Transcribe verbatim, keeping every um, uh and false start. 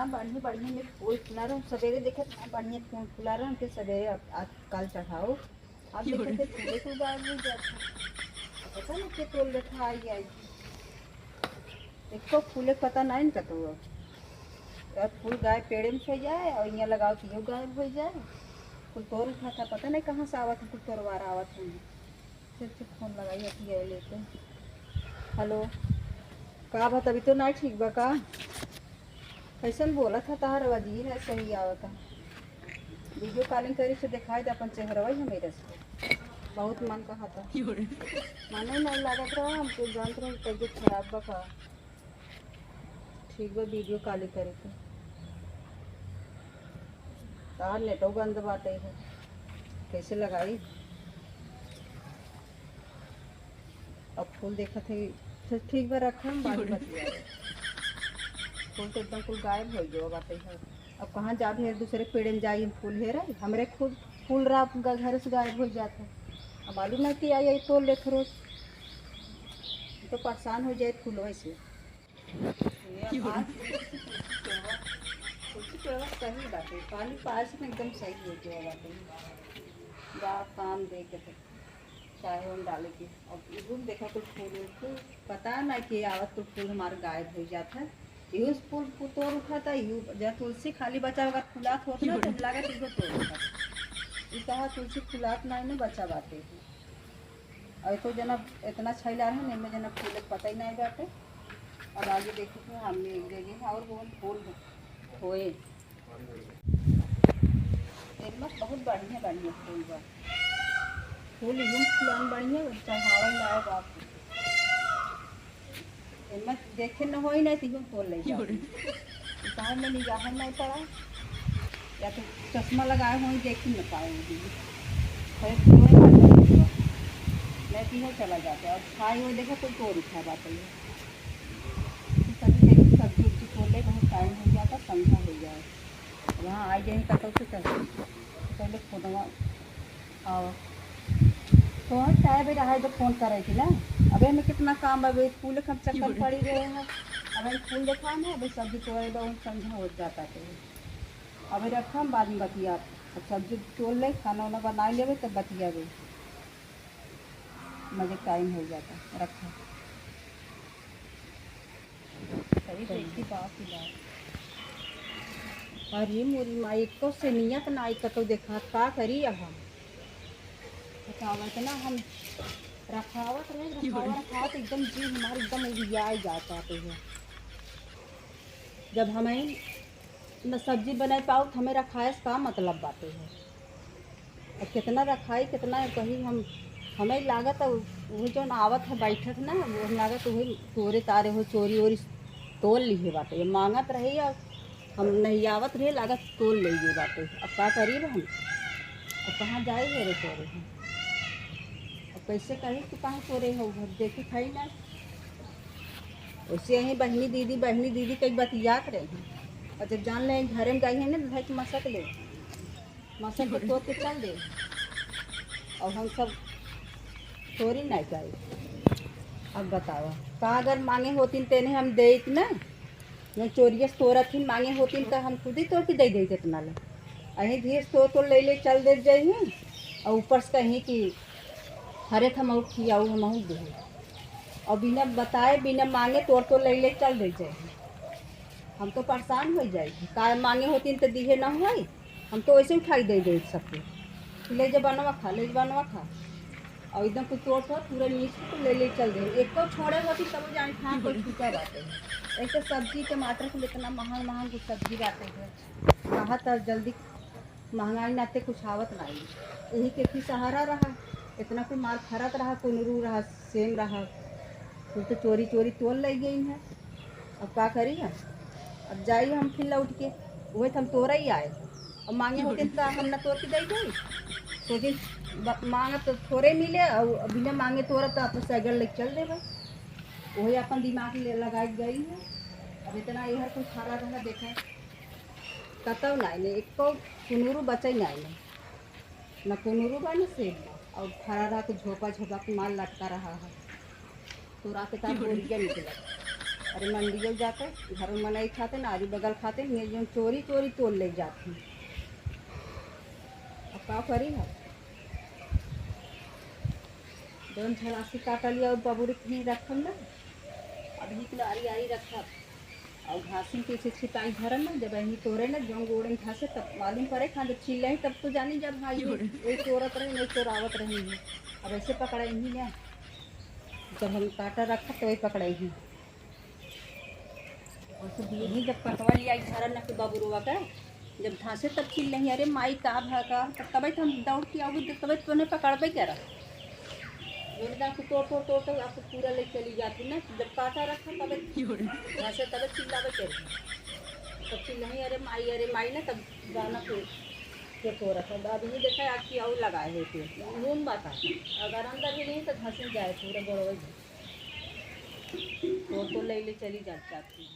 बढ़िया बढ़िया में फूल फुला रहा, सवेरे देखे इतना बढ़िया फूल फुला रहा, हमके सवेरे अब आज काल चढ़ाओ। अब देखे थे फूले तो गायब हो जाते। पता नहीं के तोड़ लेता आई आई। एको फूले पता नहीं न कतो। और फूल गायब पेड़े में से जाए और यहाँ लगाओ तो यो गायब हो जाए। कुल तोड़ उठा था, पता नहीं कहाँ से आवत है, कुल तोड़वार आवत है। चल, चल, फोन लगाई, अथी आए लेते। हेलो, का बात, अभी तो नहीं ठीक बा का? कैसन बोला था तहार आवाज ही है, सही आवत है। वीडियो कॉलिंग करी से दिखाई दे अपन चेहरवा ही मेरे से। बहुत मन कहा था। क्यों रे? मने नहीं लागत रहा, हमको जानत रहे तबियत खराब बा का। ठीक बा, वीडियो कॉल करे के। तार नेटो बंद बाटे है, कैसे लगाई? अब फूल देखत है, तो ठीक बा, रखा, हम बाद में बतियाए। फूल तो एकदम कुल गायब हो गयो बाटे है। अब कहाँ जाबे, दूसरे पेड़े में जाई, हम फूल हेरे, हमरे खुद फूल रात ग-, घर से गायब हो जात है। अब मालूम नहीं कि आई, आई तोड़ लेत रोज, तो परेशान हो जाए फूलवे से। ये की हो रहा? आज तुलसी पेड़वा, तुलसी पेड़वा सही बाटे, पानी पाए से एकदम सही हो गया बाटे। बा काम दे के तो चाहे हम डाले के। अब इहू में देखा कुल फूल उल, कुल पता ना कि आवत कुल फूल हमार गायब हो जात है। इहू से फूल, फूल तोड़ उठा था, इहू जहाँ तुलसी खाली बचा, अगर फुलात होत ना, तब लागत इहू तोड़ उठा। ई कहा तुलसी फुलात ना, इन्हें बचा बाटे। और तो जना इतना छैला रहे ना, इनमें जना फूल पता ही नहीं बाटे। अब आगे देखो तो हमने एक जगह और वो फूल होए। एमे बहुत बढ़िया बढ़िया फूल बा। फूल एकदम फुलान बढ़िया, चढ़ावल लायक बा। एमे देखे न होई ना, तो यूं तोड़ ले जाओ। गाँव में निगाह नहीं पड़ा, या तो चश्मा लगाए हुए देखी न पाए होगी। खड़े पूरे मार जाते हैं। नहीं तो यूं चला जाता है। और खाए हुए देखा तो तोड़ उठा बात है। तो सब्जी देखी, सब्जी उब्जी तोड़ ले, बहुत टाइम हो गया था, संझा हो गया है। वहाँ आ जाए कतौ से, तो पहले फोनवा आओ। तो हम चाहे भी रहा है तो फोन करे थी ना। अब एमे कितना काम बा, अबे फूल के हम चक्कर पड़ी रहे हैं। अब हम फूल देखा ना, अबे सब्जी तोड़े दो, संझा हो जाता तो। अबे रखा, हम बाद में बतिया। अब सब्जी तोड़ ले, खाना वाना बना लेवे, तब बतियावे। मजे टाइम हो जाता, रखा। सही देखी बात ही बात। अरे मोरी माई, एको से नियत ना आई कतौ देखा, का करी अब हम? बतावा, इतना हम रखावत रहे, रखावत, रखावत एकदम जी हमार एकदम उबियाई जात बाटे है। जब हमें न सब्जी बनाए पाओ, तो हमें रखाए से का मतलब बाटे है? अब कितना रखाई, कितना कही हम, हमें लागत है वो जौन आवत है बैठक ना, वो लागत वही तोरे तारे हो, चोरी ओरी तोड़ लिहे बाटे। ये मांगत रही और हम नहीं आवत रहे, लागत तोड़ ले गए बाटे। अब का करीब हम? अब कहाँ जाए मेरे तोरे हम? अब कैसे कही तू कहाँ तोरे हो, घर देखे खाई ना। वैसे यहीं बहनी दीदी, बहनी दीदी कई बतियात रही। और जब जान ले घरे में गई है ना, तो भाई के मसक ले, मसक के तोड़ के चल दे। और हम सब चोरी नहीं करी। अब बताओ, का अगर मांगे होतीन तेने हम देत ना? जौन चोरिया से तोरत ही, मांगे होतीन तो हम खुद ही तोड़ के दे देत इतना ले। अहीं धीरे से तोड़, तोड़ ले, ले चल देत जाई ही। और ऊपर से कहीं कि हरे हम खियाऊ, हम दे। और बिना बताए, बिना मांगे तोड़, तोड़ ले, ले चल देत जाई ही। हम तो परेशान हो जाई ही। का मांगे होतीन तो दिहे ना होई। हम तो वैसे उठाई दे दे सबके कि ले जा बनवा खा, ले जा बनवा खा। और एकदम कुछ तोड़ तोड़ पूरा नीच के तो ले ले चल दे। एक तो छोड़े होती तब जाने कहाँ कोई छूटा बाटे। एक तो सब्जी टमाटर कुल इतना महंग महंग कुछ सब्जी बाटे है। कहा तो जल्दी महंगाई नाते कुछ आवत नहीं। यही के फिर सहारा रहा, इतना कुल माल फरत रहा, कुनरू रहा, सेम रहा, कुल तो चोरी चोरी तोड़ ले गई है। अब का करी हम? अब जाई हम फिर लौट के, वही तो हम तोरे ही आए। अब मांगे होते तो हम ना तोड़ के दे दे। सोचे ब-, मांगब तो थोड़े मिले, और बिना मांगे तोड़ब तो आप सैगड़ लेके चल देबे। वही अपन दिमाग ले लगाई गई है। अब इतना इहर कुछ खड़ा रहा, देखे कतौ नहीं, नहीं एको कुनूरू बचे नहीं, नहीं न कुनूरू बा, न सेब बा। और खड़ा रहा तो झोपा झोपा के माल लटका रहा है। तो रात के तब बोरिया निकला। अरे मंडियो जाते, घर में मनई खाते ना, आजू बगल खाते, ये जो चोरी चोरी तोड़ ले जाते हैं। अब का करी हम? जौन झलासी काट लिया, वो बबुरी कहीं रखम ना, अभी के आरी आरी रखब। और घासिन के इसे छिपाई धरम ना, जब यहीं तोरे ना, जौन गोड़े में घासे, तब मालूम पड़े, कहाँ जब चिल्लाई, तब तो जानी, जब हाँ, ये, ये तोरत रही, नहीं तोरावत रही है। अब ऐसे पकड़े ही ना, जब हम काटा रखब, तो ये पकड़े ही। और सब यही जब कटवा लिया ई झरन के बबुरवा का, जब धांसे तब चिल्लही, "अरे माई, का भा का?" तब तबे तो हम दौड़ के आउबे, तबे तो उन्हें पकड़बे करा। जोरदार से तोड़, तोड़, तोड़, तोड़ आपको पूरा ले चली जाती ना। जब काटा रखा तबे धांसे तबे चिल्लाबे करी। तब चिल्लही, "अरे माई, अरे माई" ना, तब गाना को, को तोड़ा। तब अब ये देखा आज की और लगाए है पेड़। घूम बाता। अगर अंदर भी नहीं तो घसीट जाए पूरा गोड़वे भी। तो, तो ले, ले चली जा, जाती।